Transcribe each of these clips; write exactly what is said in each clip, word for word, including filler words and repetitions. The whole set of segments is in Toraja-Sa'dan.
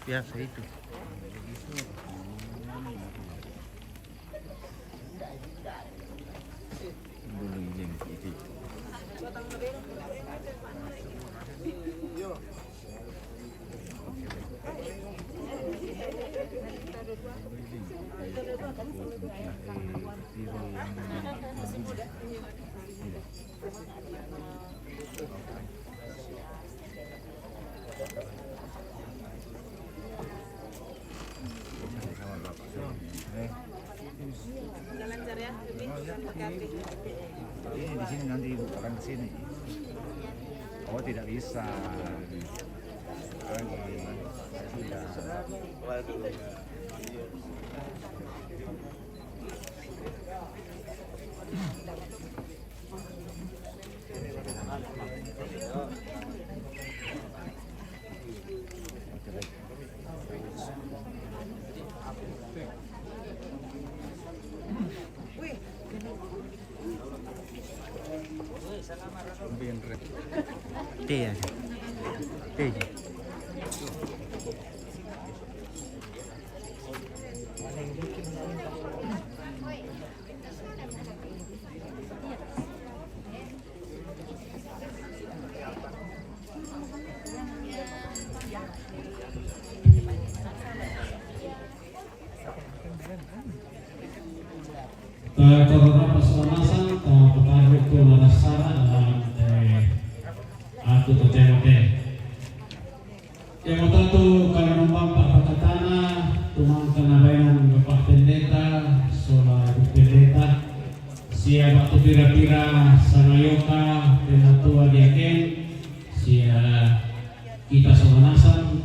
Biasa itu. Dulu ini, ini. Ini di sini nanti ibu akan ke sini. Oh, tidak bisa. Lagi. Tidak. Teh ya. Teh. Ta torora pasonasan, ta patarik tu la dasara dalam te atu te te. Kemotatu kami numpang pakatana, tumang kana bainang Bapak Pendeta, sola Ibu Pendeta, sia batu pira-pira sangayoka, penatua diaken, sia kita sola nasan,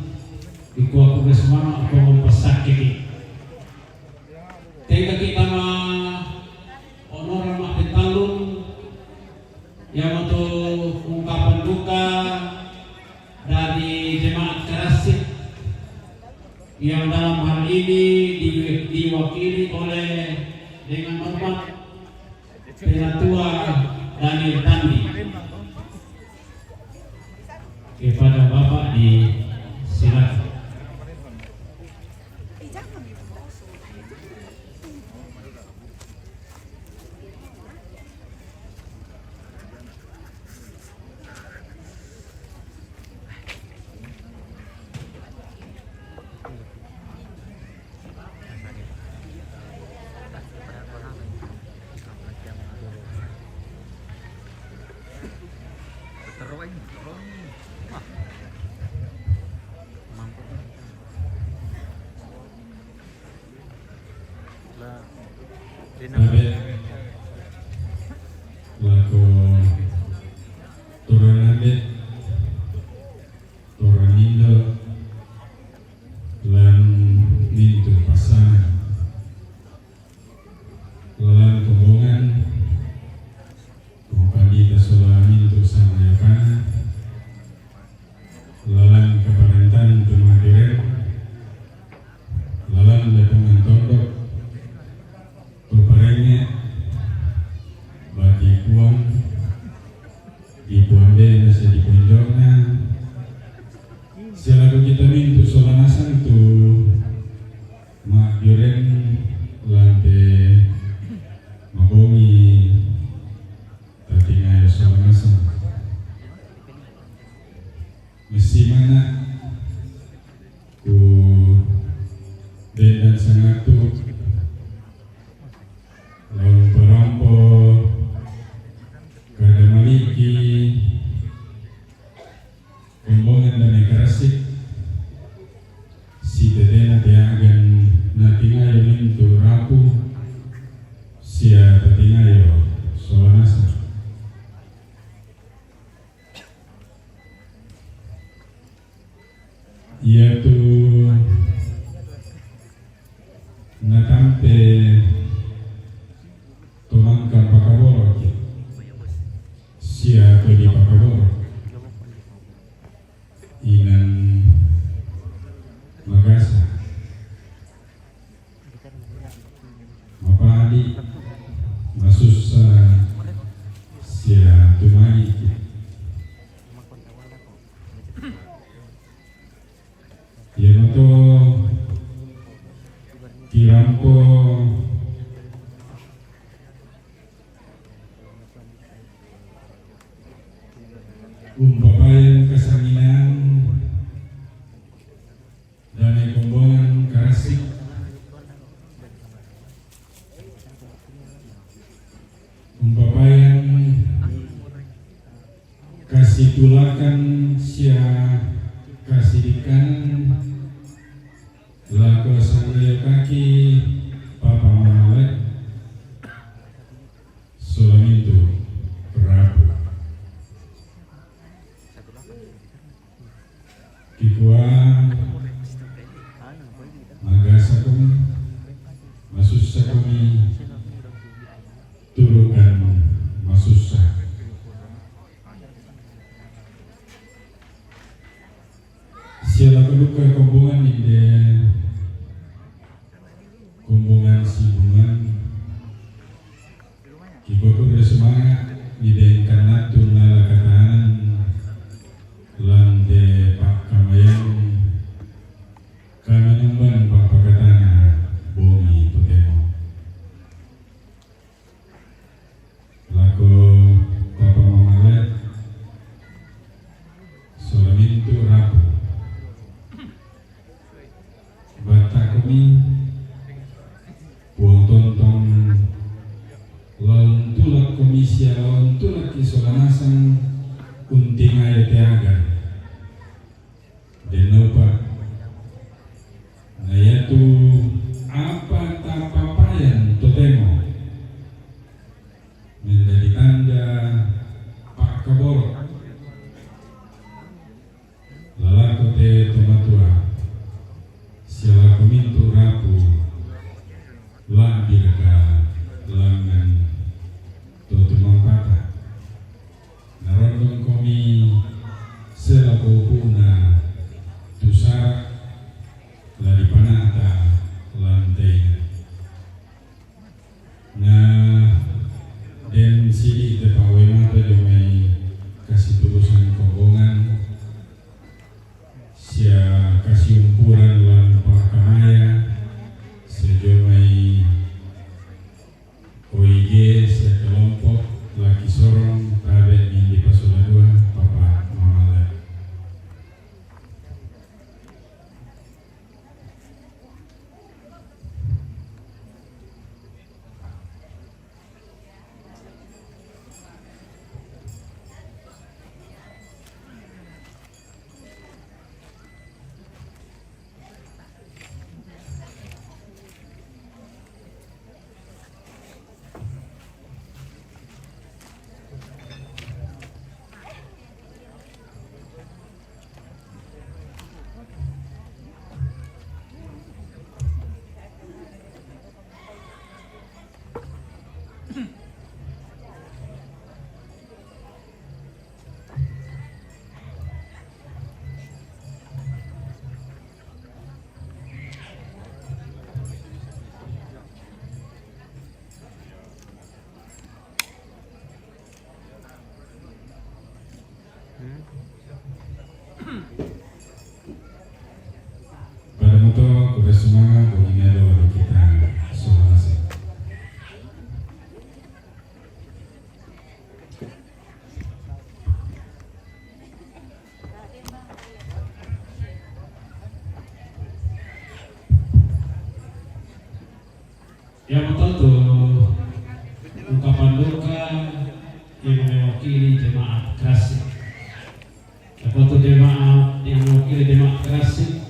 di kuaku ges mama, aku mau pasakit. Tega kita ma onora ma petallung, yamatu ungkapan duka dari jemaat Karasik yang dalam hal ini di-, diwakili oleh dengan hormat Penatua Daniel Tandi. Kepada Bapak disilakan. Abe, lako torang abe, torang indo, lan mintu pasangan, lan kombongan, kong pandita sola mintu sangayokana, lalan kaparentan tu mabiren, lalan lepongan tondok, paparenge, bati puang, di puang de nasa di ponjongna, sia lako kita mintu sola nasan tu mabiren lan pe mabongi tatingayo sola nasan. Masi mana ku bendan sangatu, laung parampo, kada maliki, kombongan dame Karasik, si tetena te agan natingayo mintu rapu, sia tatingayo sola nasa. Ia tu natampe tomangka pakaboro, sia tu di pakaboro. Inan magasa. Mapadi, masussa, sia tumai. Ia mato Umpapayan kasanginan dame kombongan karasik. Umpapayan kasitulakan sia kasidikanan lako sangayokaki papa mamale. Solamintu rapu. Kikua magasa komi, masussa komi, tulukan masussa. Sia lako duka kombongan inde kombongan Sibunuan. Kikua kurre sumanga' ni dengkan nattu nala katanan lan te pakkamayan kamenomban pappakatana bongi totemo. Lako papa mamale, solamintu rapu. Battakomi, Puang tontong, laon tulakkomi sia laon tulakki sola nasang untingayo teaga. Dennopa. Na iatu apa tapapayan totemo mendadi tanda pakkaboro. Lalako te tomatua sia lako mintu rapu la'biraka langngan to tumampata. Narondongkomi sia lako upu'na tu sara la dipanata lantaina. Na den sidi te pawemata jomai kasitulusan kombongan sia kasiumpuran lan pakkamaya sia jomai O I G sia kelompok laki sorong tabe mindi pasola dua papa mamale. Pada moto, kurre sumanga', bongi melo kita sola asing. Iamoto tu ungkapan duka yang mewakili jemaat Kerasik. Iamoto jemaat yang mewakili jemaat Kerasik,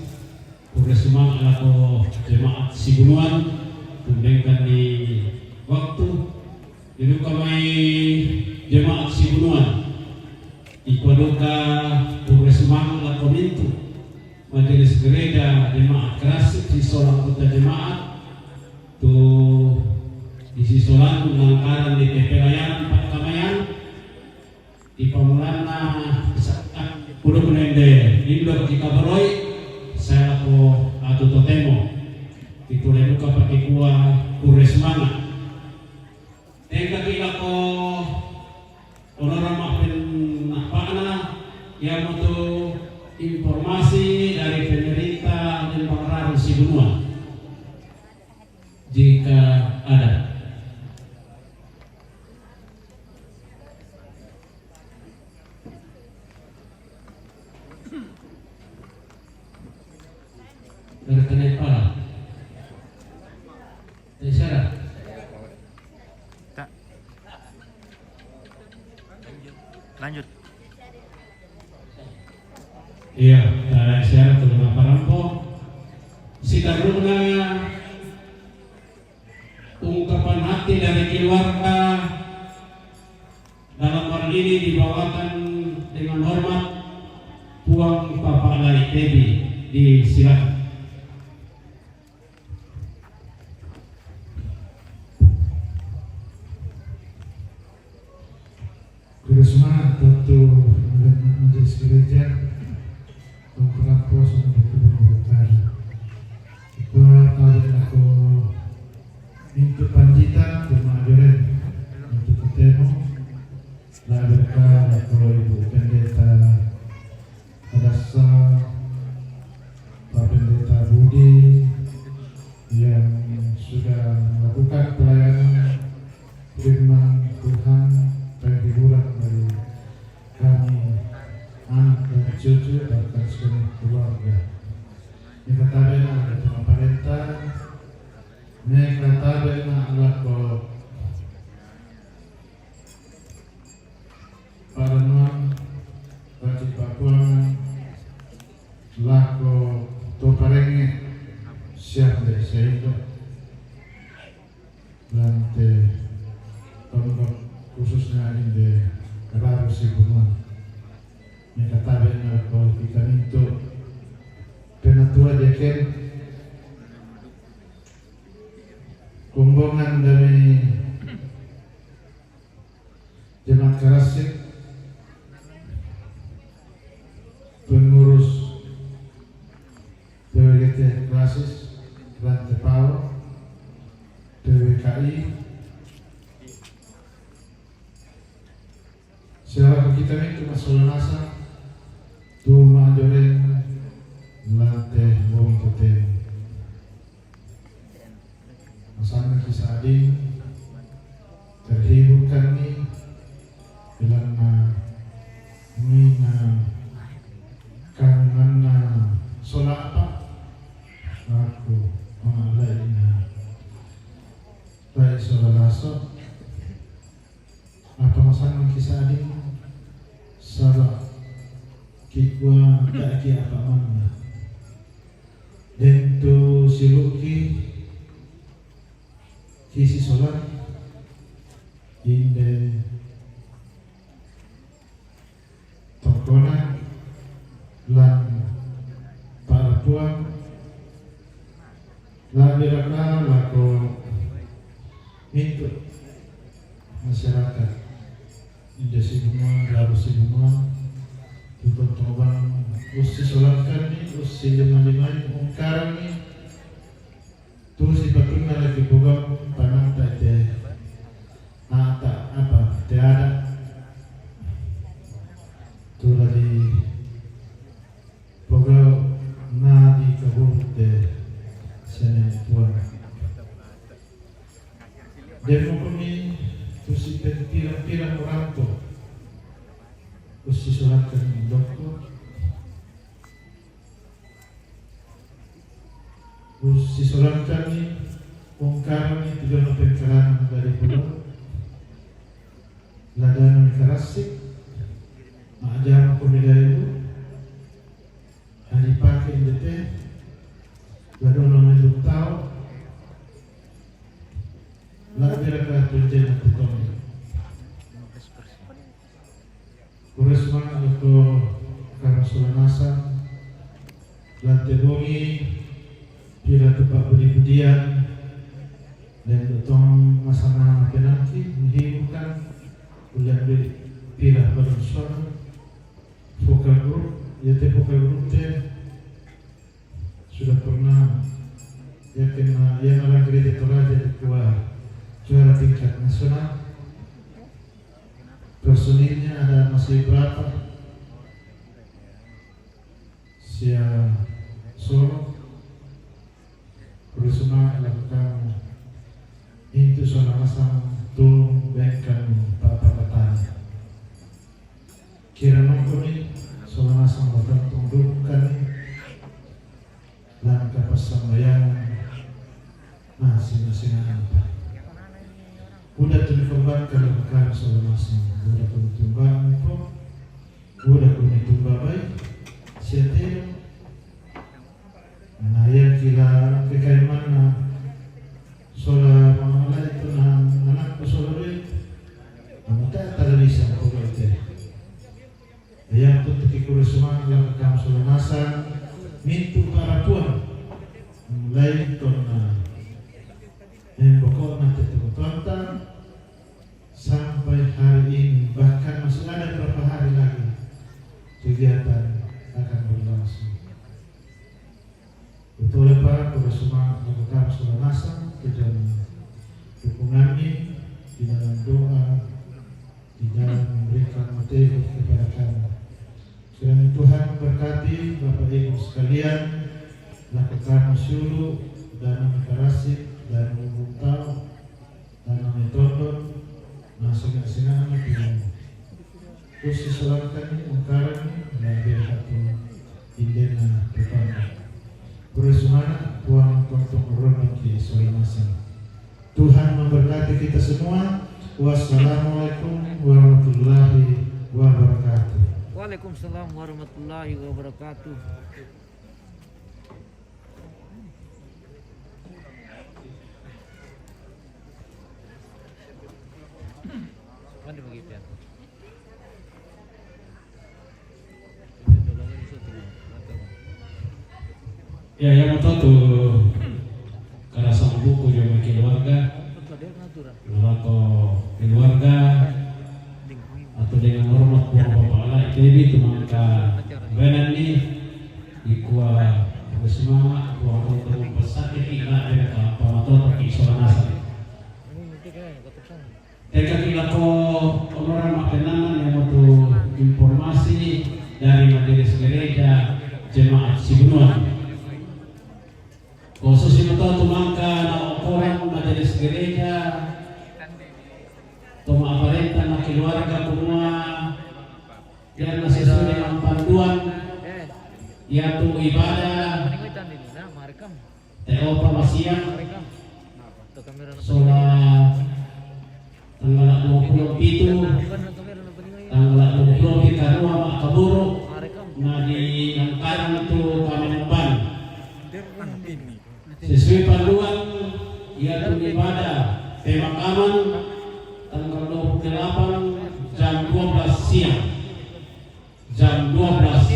kurre sumanga' lako jemaat Sibunuan, tundengkanni waktu, diduka mai jemaat Sibunuan. Ikua duka kurre sumanga' lako mintu Majelis Gereja Jemaat Kerasik sisola anggota jemaat tu disisolannu nangkaran di te pelayanan pakkamayan di pamulanna pudukna inde indo' kikabaroi sae lako atu totemo. Ipole duka pakikua kurre sumanga'. Tengkaki lako onorang ma'pennappa'na, iamotu informasi dari pemerintah dan Pangrango Sibunuan. Jika ada. Lanjut. Iya, tarai syarat ulama parampo. Sitarunna ungkapan hati dari keluarga dalam hal ini dibawakan dengan hormat Puang Bapak Lai Tebi, disilakan. Kurusma tentu majelis gereja, tong perapos untuk berkali. Ikua tabe lako mintu pandita cuma ajuren untuk ketemu. Lalu ka lako Ibu Pendeta Adasa, Pak Pendeta Budi yang sudah melakukan pelayanan firman Tuhan, penghiburan bagi kami, anak dan cucu, bahkan seluruh keluarga. Mika tabe na lako parenta, mika tabe na lako parennuang, baji papuangan lako to parenge siap de seindo lante tondok, khususnya inde Rabu Sibunuan. Mika tabe na lako kita mintu penatua deken kombongan dami Jemaat Karasik, pengurus P W G T Karasik, Rante Pao, P W K I, siapa kita itu masalah nasa, tu majoren lante bom koten. Masanna ki sading, terhibur kami, bilanna mina kanganna sola apa? Aku mangalaina. Baik sola laso. Apa masanna ki sading? Saba kikua daki apa manna. Dentu siluki kisi sola inde tokona lan para tuang. Labi raka lako mintu masyarakat inde Sibunuan, Rabu Sibunuan, tutong tobang, usi solankan ni, usi lima-lima ni, ungkaran ni, tu si patunna lagi pogau panata te, ata apa, te ada. Tu lagi pogau na di kabur te sene puan. Demo kami tu si pira-pira orang tu. Usi solankan ni dokko. Usi solankan ni ungkaran ni tiga pengkaran dari pulau. Ladana Karasik. Maajama kami dari lu. Hari pake indete, ladono melu tau, labi raka tunjena titomi. Kures manga lako karasulanasa, lante bongi, pira tupa budi-budian, dan tong masana penanti, menghiburkan, ulian beri pira pada suara, vokal group, ya te vokal group te, sudah pernah, ya kena, ya ngarang gereja Toraja di kuah juara tingkat nasional. Personilnya ada masih berapa? Sia Solo, Risma, Lakang, Intu Sonamasang, Tung, Bengkang, Papa Katanya. Kira nongkoni, Sonamasang, Batang Tungdung, Kami, Langkah Passambayangan, Nah, sina-sina apa? Udah tu dikorbankan dalam kami selama sini. Udah tu ditumbangan tu. Uda kuni tumba bai, sia telo. Na, iya kila kekaimanna sola mamala'i tona anakku sola doi. Maka tala bisa ko bai te. Iya tutu ki kure sumanga la kam sola nasang mintu para puang. Mulai tona, eh, pokokna te tuku tonta. Sampai hari ini, bahkan masih ada berapa hari lagi kegiatan akan berlangsung. Betul ya Pak, pada semua anggota sudah masang ke dalam dukungan ini, di dalam doa, di dalam memberikan materi kepada kami. Kiranya Tuhan berkati Bapak Ibu sekalian, lakukan sulu dan karasik dan membuka Tanang e tondon, na senga-senga mi tu. Kusi solangkani, ungkarani, na bere hatu indena pepanda. Pura sumana, Puang tontong rono ki sola masa. Tuhan memberkati kita semua. Wassalamualaikum warahmatullahi wabarakatuh. Waalaikumsalam warahmatullahi wabarakatuh. Ya, yang mau tahu tuh karasa buku juga keluarga. Nalako keluarga atau dengan hormat Puang Bapa Allah, itu itu mangka benan ni. Ikua bersemangat, Puang Bapa Allah pasake ki la bere ka pamatoto ki sola nasang. Teka ki lako onoran mapenangan yang mau informasi dari Majelis Gereja Jemaat Sibunuan. Khusus itu tu mangka na okoran Majelis Gereja toma aparenta na keluarga kumua, yang na sesuai dengan panduan, yaitu ibadah te opa masiang sola tanggal dua puluh pitu, tanggal dua puluh pitu karua ma kaburu, na di Angkarang tu kami mempan. Sesuai panduan, yaitu ibadah pemakaman tanggal dua puluh delapan jam dua belas siang. Jam dua belas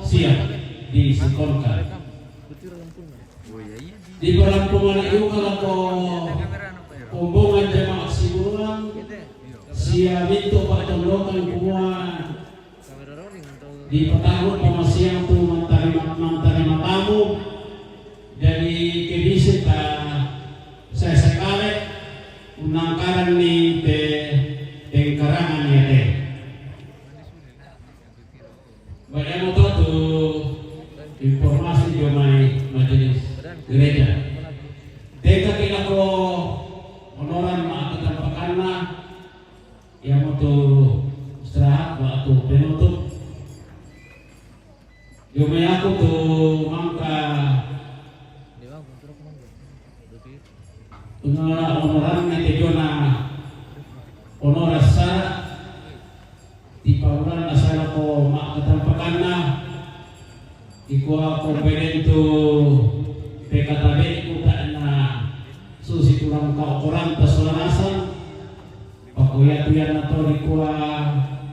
siang di Sikonkan. Di perkampungan itu kalau ko rombongan jemaat Sibunuan, sia mintu patondokan kumua di pataru pamasiang tu mantarima, mantarima tamu. Jadi kebisita saya sekali unangkaran ni te pengkarangan ya te. Baik, yang mau tahu informasi jomai majelis gereja. Teka kita ko onoran ma aku tampakanna, yang mau tu istirahat waktu penutup. Jomai aku tu mangka Unora onoran ni te jona onora sara, ti paurana sara ko ma katampakanna, ikua kompeden tu P K T B ku ta na susi tulang kau korang ta sola nasang, pakoya tu yana to dikua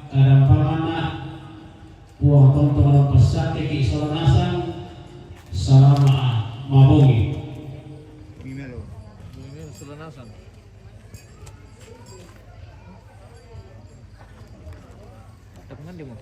kadampamana, Puang tontong ro pasake ki sola nasang, salama mabongi. Mimero. Mimero sola nasang. Tepungan di mo.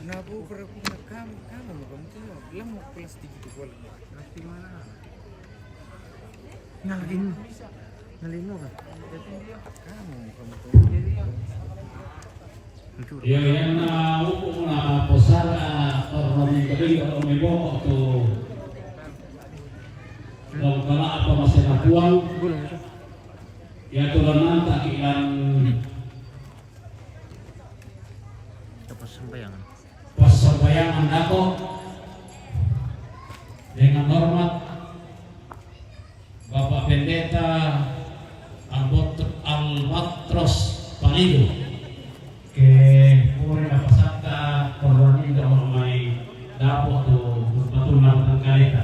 Na bu pura kuna kamu, kamu no kamu tu lemu plastik itu bola. Plastik mana? Nalin, nalin no ka? Kamu, kamu tu. Iya, iya, na upu na posara torong kebing kalau mebok tu. Dong kala apa masih na puang? Ya tulan nanta kilang. Sembayangan. Persembahyang mendako dengan hormat Bapak Pendeta Albot-, Albatros Panido, ke pure na pasakta perluan inda mai dapo tu berpatuna batangkaleta.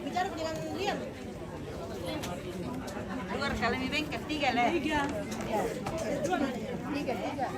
Bicara dengan Rian. Dua kali mi bengkel, tiga le. Tiga. Tiga, tiga.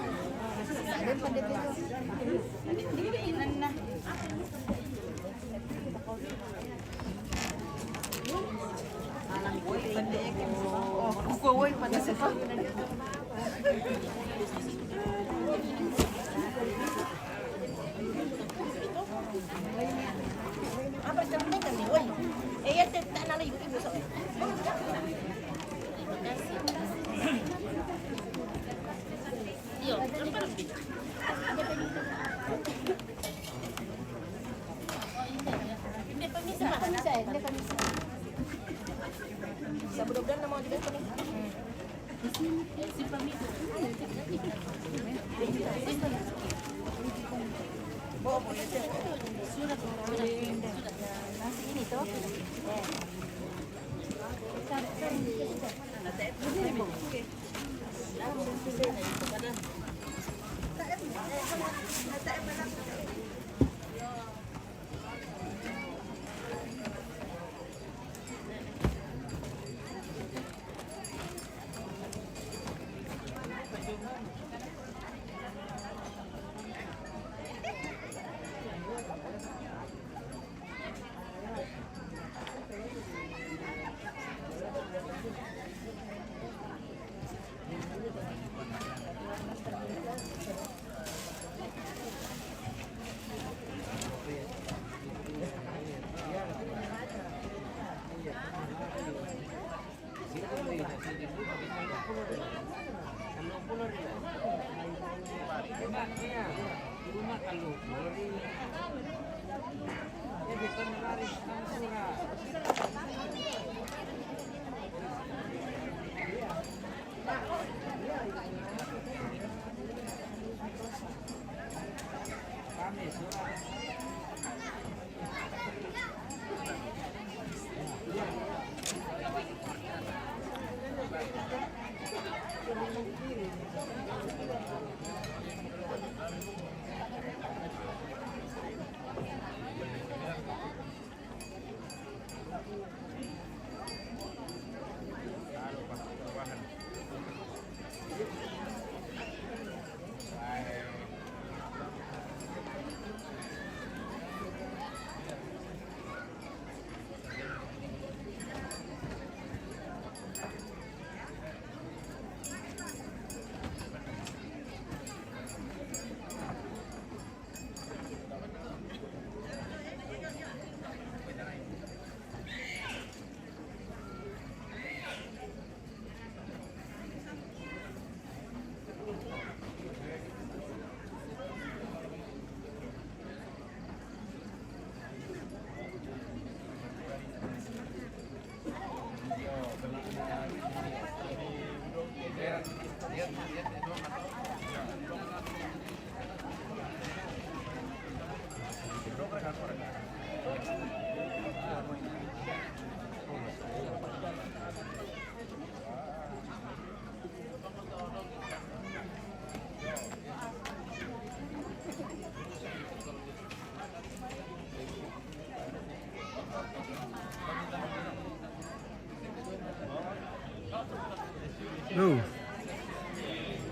Lu.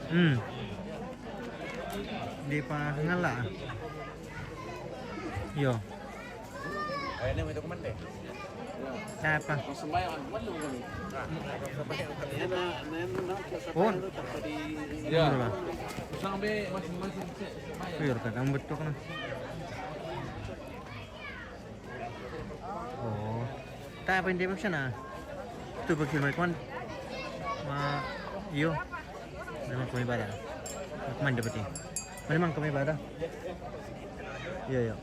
Hmm. Di pa ngala. Yo. Apa? Oh. Iya. Tuyur ka, ang betok na. Oh. Tayo pa, hindi pa siya na. Ito, pag si Mike man. Ma, iyo. Naman kami bata. Mike man dapat eh. Mana mang kami bata? Iyo, iyo.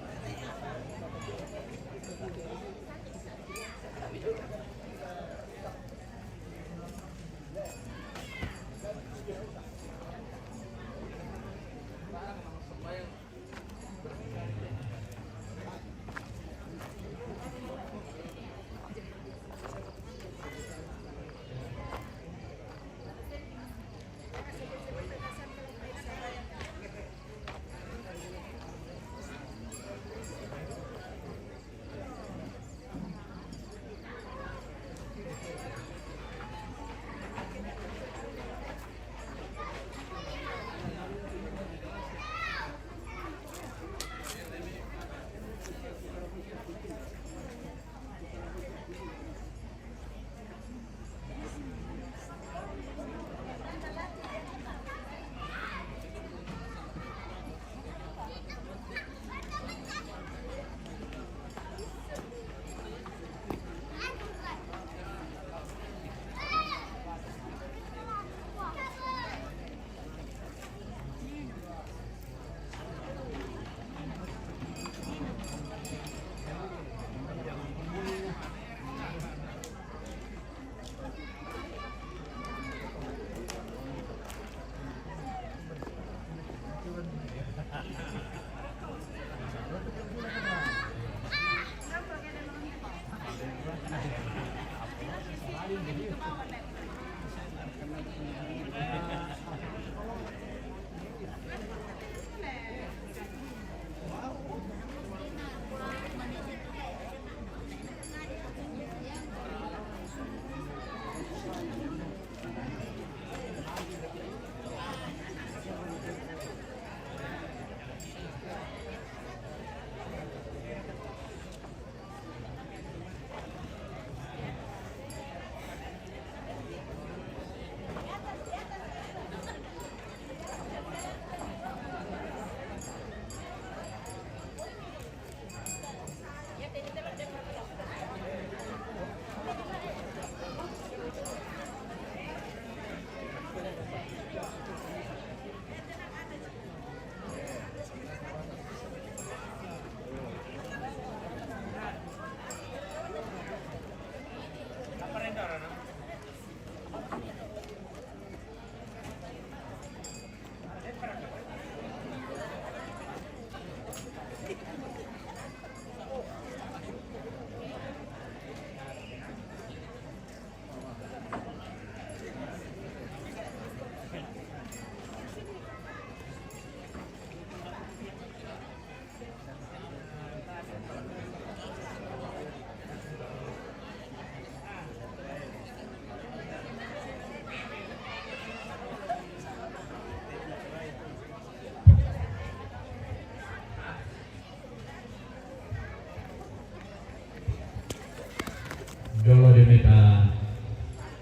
Dolo di mita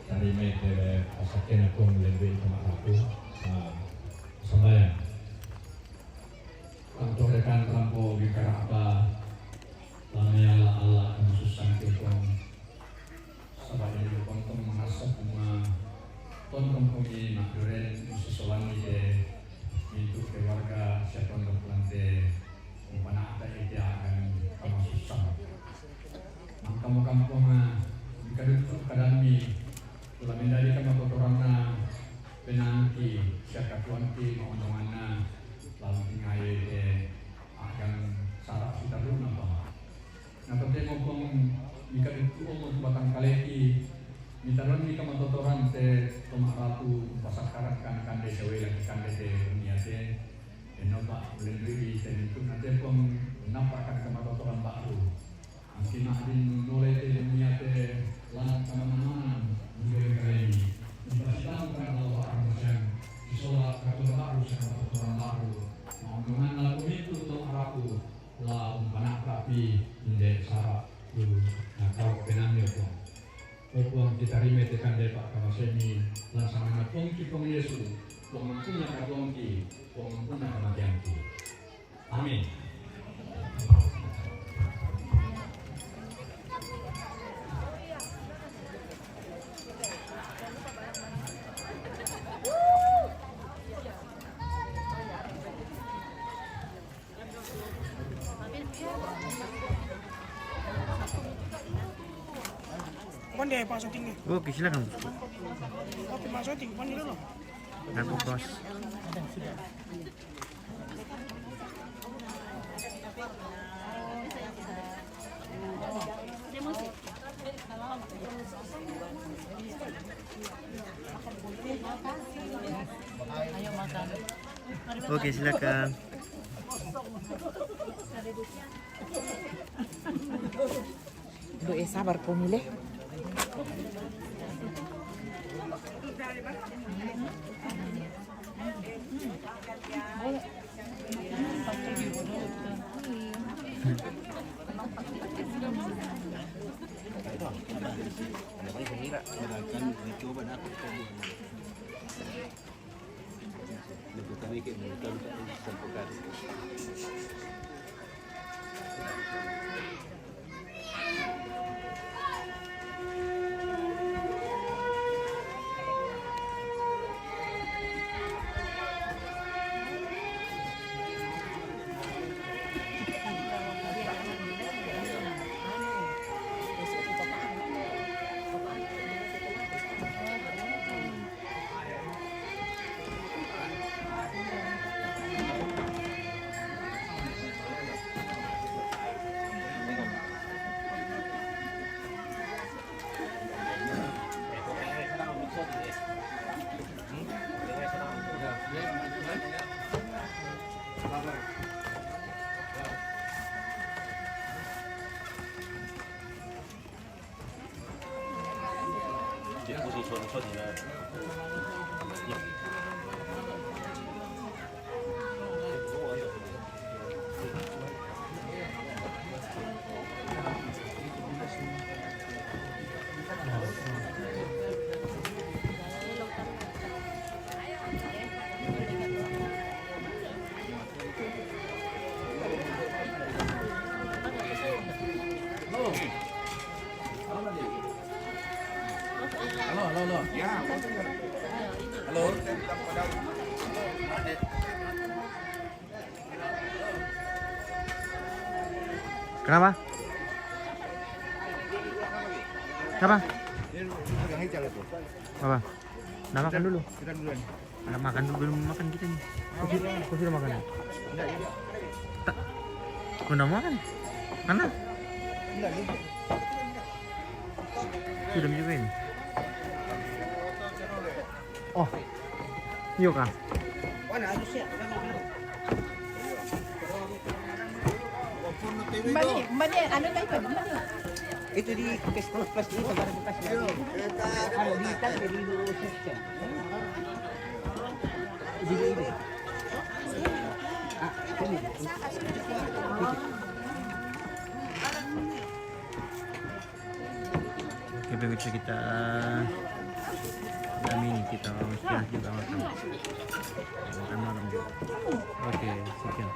tarimai te pasakena kong lembe ita mataku. Ah, sambayang. Tanto rekan tampo bikarapa lamai ala-ala kama susang kekong. Sabab ini kong tong mangasap bunga tong kong pungi nak duren musi solangi te mintu keluarga siapa kong plante mempana ata ite akan kama susang. Mangkama kampung bikadut keadaan mi telah menjadi kama kotoran na penangki Toran te Tomak Ratu pasakarat kan kande sewela kande te dunia te. Eno ba ulen ribi te nintu nante pong napa kan kama toran baru. Angkina adin nole te dunia te lan kama mananan nule kaleni. Ipasitan kan Allah akan masang. Isola katoran baru sama toran baru. Mau nungan lagu itu Tomak Ratu. La umpanaka pi inde sara tu nakau penanyo Puang. O Puang, kitarime te kande pa kamasemi, lan samana Puang ki Puang Yesu, Puang ampuna ka Puang ki, Puang ampuna ka makian ki. Amin. Pon deh, Pak, syuting deh. Oke, silakan. Oke, Pak, syuting, pon dulu. Aku, Bos. Ayo makan. Oke, silakan. Doe sabar ko mile. Halo, halo, halo. Ya, halo. Kenapa? Kenapa? Apa? Nah, makan dulu. Kita duluan. Anak makan dulu, belum makan kita nih. Kau sudah, kau sudah makan? Enggak, ya. Tak. Kau nggak makan? Mana? Enggak, ya. Sudah juga ini. Oh. Iyo kah? Mbak ni, mbak ni, anu na itu, mbak ni. Itu di plastik, plastik itu, baru di plastik. Kalau di tas, jadi dulu section. Jadi ini. Ah, ini. Oke, pemirsa kita, kami ini kita mau istirahat juga makan. Makan malam juga. Oke, sekian.